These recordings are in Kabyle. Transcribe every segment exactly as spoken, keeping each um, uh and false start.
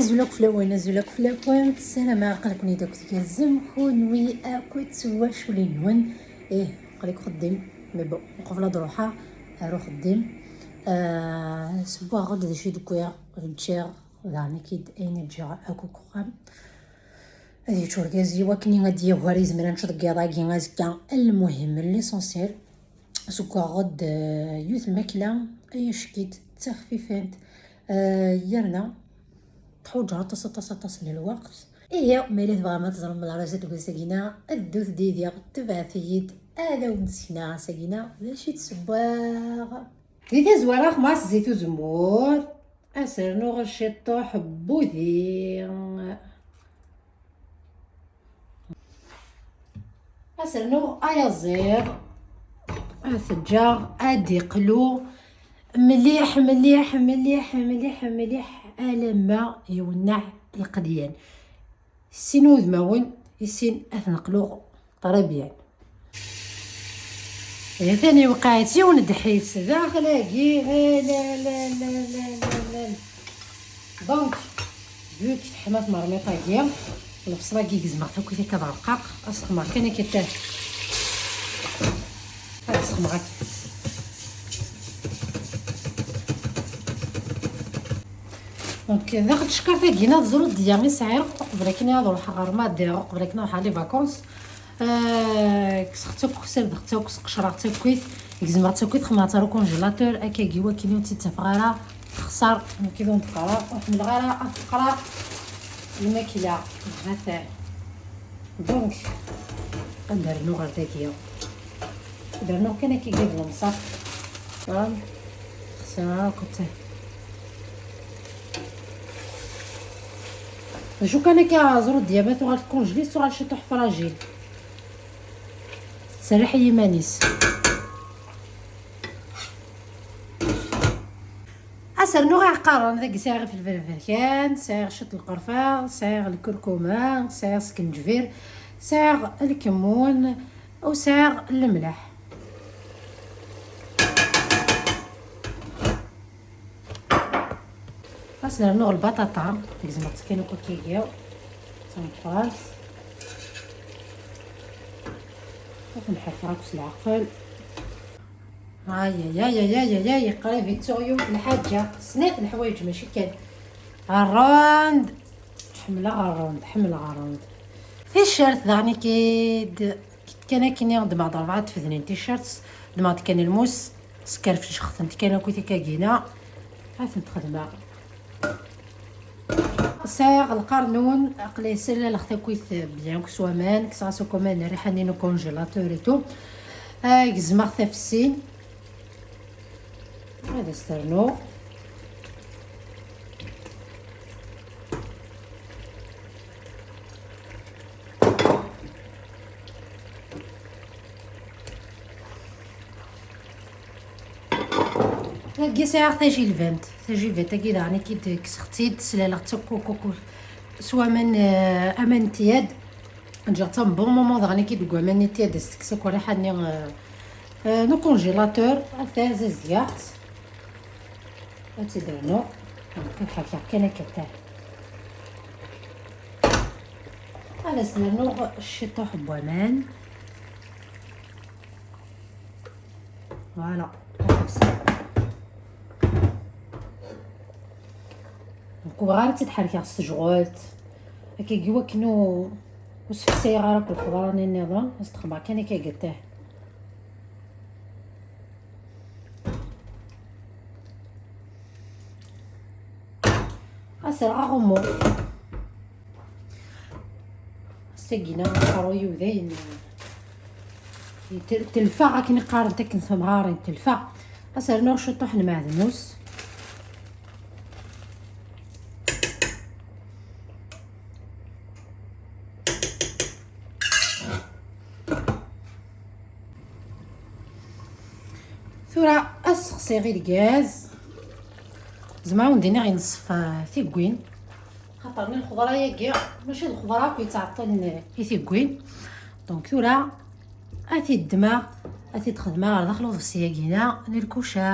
Azul akk fell-awen, azul akk fell-awen. Ssarameɣ aql-iken-id akk tgerrzem, kunwi akk d twaculin-nwen. Ih, aql-ik uxeddim, mais bon, uqbel ad ruḥeɣ ar uxeddim, ah, sewwaɣ-d d acu i d-wwiɣ, ǧǧiɣ daɣen-ik-id ayen i ǧǧiɣ akk deg uxxam. Ad yečč urgaz-iw akken ad d-yagar izmer ad nečč deg yiḍ-agi azekka. Lmuhim, l'essentiel, sewwaɣ-d, eh, yiwet lmakla, ay acek-it, d taxfifant, eh, yerna tḥuǧer aṭas, aṭas, aṭas n lweqt. Ihi, ma yella tebɣam ad teẓrem leṛṛaza deg wass-agi-na, ddut-d yid-i, tebɛet-iyi-d, ad awen-d-sekneɣ ass-agi-na d acu i d-sewwaɣ. Di tazwara, xemmeɣ-as zzit uzemmur, ad s-rnuɣ ciṭuḥ n wudi. Ad s-rnuɣ ayaziḍ, ad t-ǧǧeɣ ad d-iqlu mliḥ, mliḥ, mliḥ, mliḥ, mliḥ, alamma iwenneɛ lqelyan. Sin wudmawen, i sin ad t-neqluɣ très bien. Atan iwqeɛ-itt yiwen ddḥis daxel-agi. La, la, la, la, la, la, la. Donc, vu que teḥma tmermiṭ-agi, lebṣel-agi gezmeɣ-t akkit akka d arqaq, ad sexmeɣ kan akka. Ad sexmeɣ akka. Donc, daxel tcekkart-agi-na d ẓrudeyya i sɛiɣ, uqbel akken ad ruḥeɣ ɣer Madrid, uqbel akken ad ruḥeɣ les vacances. Ah, kkseɣ-tt akk, sirdeɣ-tt akk, sqecreɣ-tt akkit, gezmeɣ-tt akkit, xemmeɣ-tt ɣer ukunjilatur, akkagi wakken ur tt-id-ttafeɣ ara texṣer. Nekk d ur neṭṭqeɣ ara, ur ḥemmleɣ ara ad teqreɣ lmakla. Hata. Donc, ad d-rnuɣ ɣer dagi. Ad d-rnuɣ kan akkagi d lemṣaf. Voilà. Texṣer ara akk. D acu kan akka, ẓrudeyya ma tuɣal tkunjlit, tuɣal ciṭuḥ fragile. Tetserreḥ i yiman-is. Ad s-rnuɣ iɛeqqaren, dagi sɛiɣ ifelfel aberkan, sɛiɣ ciṭ lqerfa, sɛiɣ lkurkuma, sɛiɣ skenǧbir, sɛiɣ lkemmun, u sɛiɣ lemleḥ. Ad s-nernuɣ lbaṭaṭa, gezmeɣ-tt kan akk akkagi, d tameqqrant. Ad ten-ḥerkeɣ akk s leɛqel. Ay, ay, ay, ay, ay, ay, ay, qrib i ttuɣ yiwet lḥaǧa. Snat leḥwayeǧ, mačči kan. Rrand. Ḥemmleɣ rrand, ḥemmleɣ rrand. Ticcert daɣen ikid. Kan akken i ddmeɣ-d rebɛa tfednin ticcert, ddmeɣ-d kan lmus, skerfecɣeɣ-tent kan akk tikagina. Ad tent-xedmeɣ. Sɛiɣ lqernun, aql-i sallaleɣ takit bien s waman, kkseɣ-as akk aman n rriḥa-nni n ukonjilatur et tout. Ah, gezmeɣ tafsin. Ad as-ternu. Dagi sɛiɣ tajilbant, tajilbant-agi daɣen i k-id-kkseɣ-tt-id, slaleɣ-tt akk, akk, akk s waman, eh, aman n tyad. Ǧǧiɣ-tt un bon moment daɣen i k-id deg waman n tyad, ad s-tekkes akk rriḥa-nni, eh, eh, n ukonjilatur. Ata zazgeɣ-tt. Ad tt-id-rnuɣ. Ad ḥerkeɣ kan akka. Ad as-nernuɣ ciṭuḥ n waman. Voilà. Donc, ur bɣiɣ ara ad tt-id-ḥerkeɣ s tejɣelt. Akkagi wakken ur, ur sefsayeɣ ara akk lxeḍra-nni nniḍen, ad s-d-xemmeɣ kan akka gata. Ad serɣeɣ umu. Ass-agi-na aqerruy-iw dayen tel-, telfa, akken i qqarent akken temɣarin, telfa. Ad s-rnuɣ ciṭuḥ n meɛdnus. Tura ad ssexsiɣ i lgaz. Zemreɣ ad wen-d-iniɣ yenṣef, ah, tiggwin. Xaṭer lxeḍra-agi mačči d lxeḍra akk yettɛeṭṭilen i tiggwin. Donc tura ad t-id-ddmeɣ, ad t-id-xedmeɣ ɣer daxel uḍebsi-agi-na n lkuca.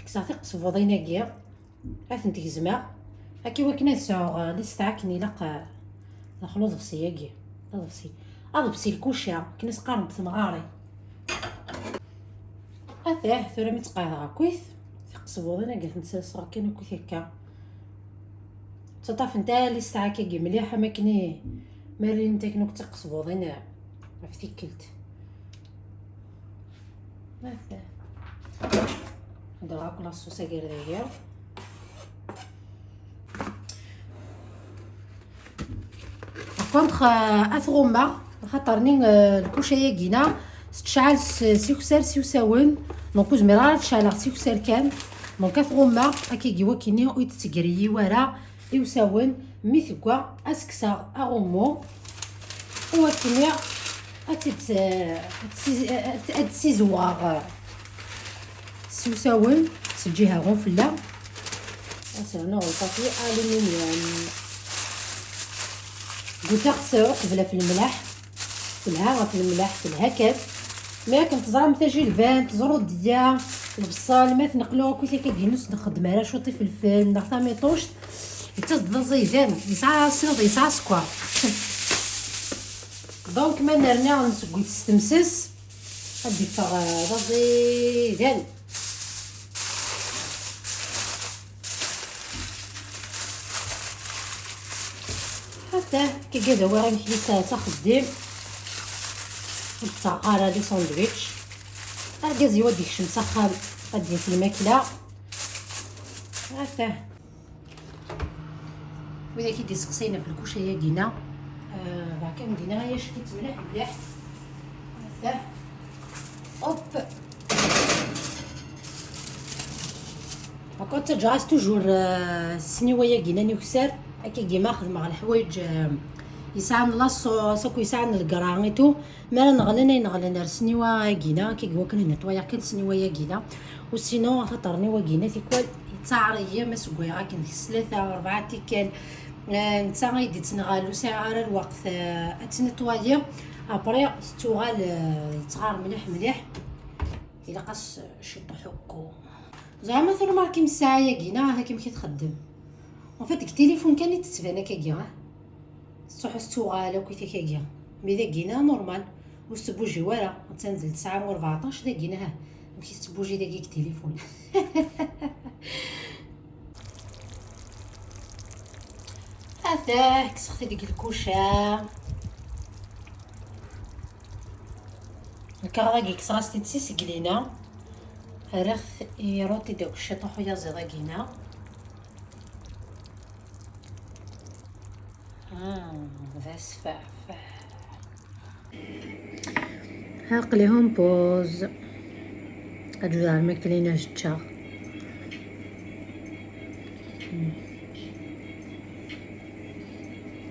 Kkseɣ tiqesbuḍin-agi, ad tent-gezmeɣ akka i wakken ad sɛuɣ, eh, listɛa akken ilaq, eh, daxel uḍebsi-agi. Aḍebsi, aḍebsi lkuca, akken i s-qqaren deg temɣarin. Atah, tura mi tt-qeɛdeɣ akkit, tiqesbuḍin-agi ad tent-sserseɣ kan akkit akka. Ttaṭṭafent ara listɛa-agi mliḥ, am akken i, ma rrint akken akk d tiqesbuḍin, eh, ɣef tikkelt. Atah. Ddreɣ akk laṣus agar dagi. Par contre, euh, ad t-ɣummeɣ, axaṭer-nni, euh, lkuca-yagi-na tettcɛal s, s ukessar s iwsawen, donc ur zmireɣ ara ad ceɛleɣ s ukessar kan, donc ad t-ɣummeɣ akkagi, wakken ur yi-d-ttegri wara iwsawen, mi tegwa ad s-kkseɣ aɣummu, i wakken ad tt-id-, ad tt-, ad tt-, ad tt-ssizewɣeɣ s usawen, s lǧiha ɣunfella. Ad s-rnuɣ lpapier aluminium. Gutaɣ-tt uqbel ɣef lemlaḥ. Telha ɣef lemlaḥ, telha kan. Mi akken teẓram tajilbant, ẓrudeyya, lebṣel, ma tneqlu akk i takagi-ines, nxeddem ara cwiṭ ifelfel neɣ tamiṭuct, yettas-d d aẓidan, yesɛa ṣṣiḍ, yesɛa sskeṛ. Donc, ma nerna nsewwi-t s temses, ad d-iffeɣ, eh, d aẓidan. Ata, kagad awiɣ imekli s, s axeddim. Ur d-ttaɣeɣ ara les sandwichs. Argaz-iw ad d-ikcem s axxam, ad d-yaf lmakla. Ata. Widak i d-iseqsayen ɣef lkuca-yagi-na, eh, beɛka medina ay acki-tt mliḥ mliḥ. Ata. Hop. Encore ttaǧǧaɣ-as toujours, eh, ssniwa-yagi-na n ukessar. Akkagi ma xedmeɣ leḥwayeǧ, eh, yesɛan la sauce, akk yesɛan lgra et tout. Mi ara neɣlen, ay neɣlen ar ssniwa-agi-na, akkagi wakken netwayeɣ kan ssniwa-yagi-na. U sinon, axaṭer-nni wagi-na tikwal yettaɛer-iyi, ma sewwayeɣ akken deg-s tlata, rebɛa tikkal, eh, netta ay d-ittnɣal, ur sɛiɣ ara lweqt, eh, ad tt-netwayiɣ. Après, tettuɣal, eh, yettɣar mliḥ mliḥ. Ilaq-as ciṭuḥ ukku. Zeɛma tura marki m ssaɛa-yagi, neɣ amek i txeddem? En fait, deg tilifun kan i d-tettban akkagi, ah? Tettruḥu tettuɣal akk i takagi. Mi dagi-na normal, ur tettbuji wara. Attan d ltesɛa u rbeɛṭac dagi-na, ha. Amek i tettbuji dagi deg tilifun? Atah, kkseɣ-t-id deg lkuca. Lkaɣeḍ-agi kkseɣ-as-t-id s iseglina. Rriɣ-t i roti deg ciṭuḥ uyaziḍ-agi-na. Ah, d asfeɛfeɛ. Aql-i hon pause. Ad judaɣ lmakla-inu ad ččeɣ.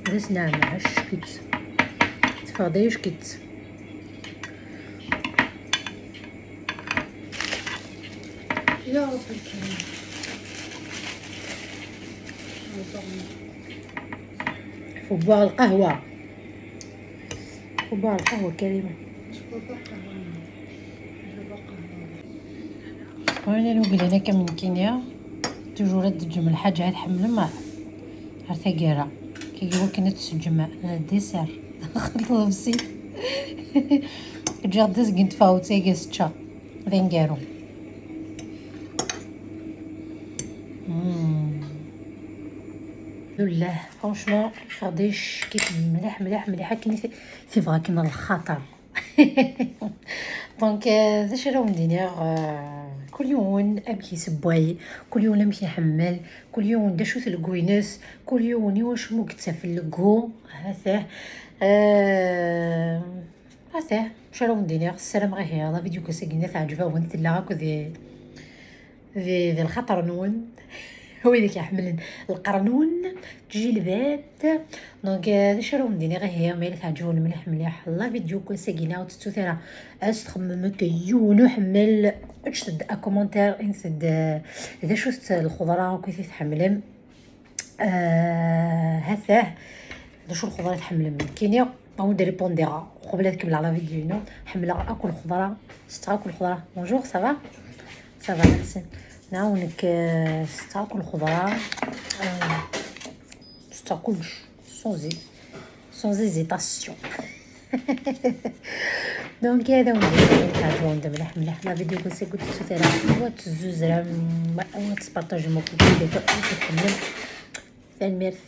D asneɛneɛ, acek-itt. Teffeɣ-d ay acek-itt. Ya Ṛebbi lkarim. Fubbaɣ lqahwa. Fubbaɣ lqahwa, Karima. Wala luglan akka am nekkini, toujours ad d-teǧǧem lḥaǧa ad tḥemmlem ar, ar taggara. Kagi wakken ad tseǧǧem dessert. Xelṭeḍ bsif. Ǧǧiɣ-d azgen n tfawet, agi s-ččeɣ. D aneggaru. Mm. Llah, franchement, kkseɣ-d acek-it mliḥ, mliḥ, mliḥ, akken i t-, tebɣa akken lxaṭer. Donc, euh, d acu ara wen-d-iniɣ, euh, kul yiwen amek isewway, kul yiwen amek iḥemmel, kul yiwen d acu-t lgu-ines, kul yiwen i wacu mu yettaf lgu, hatah. Euh, hatah, acu ara wen-d-iniɣ, ssarameɣ ihi la vidéo n wass-agi-nni teɛǧeb-awen, tella akk di, di, di lxaṭer-nwen. Wid i k-iḥemmlen lqernun, tjilbat. Donc, euh, d acu ara wen-d-iniɣ, ihi, ma yella teɛǧeb-awen mliḥ, mliḥ la vidéo n wass-agi-nni, ur tettut ara ad s-txemmemt yiwen uḥemmel, ǧǧet-d akumentaṛ, init-d, euh, d acu-t lxeḍra akk i tḥemmlem. Euh, hatah, d acu lxeḍra i tḥemmlem? Nekkini, ad wen-d-ripundiɣ uqbel ad kemmleɣ la vidéo-inu. Ḥemmleɣ akk lxeḍra, setteɣ akk lxeḍra. Bonjour, ça va? Ça va, merci. نعاونك آه، ستة كل خضرة آه، ستة كلش. Sans sans hésitation. Donc هذا هو الفيديو تاع الجوند مليح مليح. لا فيديو كنت قلت تسوتي راه وتزوز راه وتسبارطاج مو كنت تكمل. تنميرت.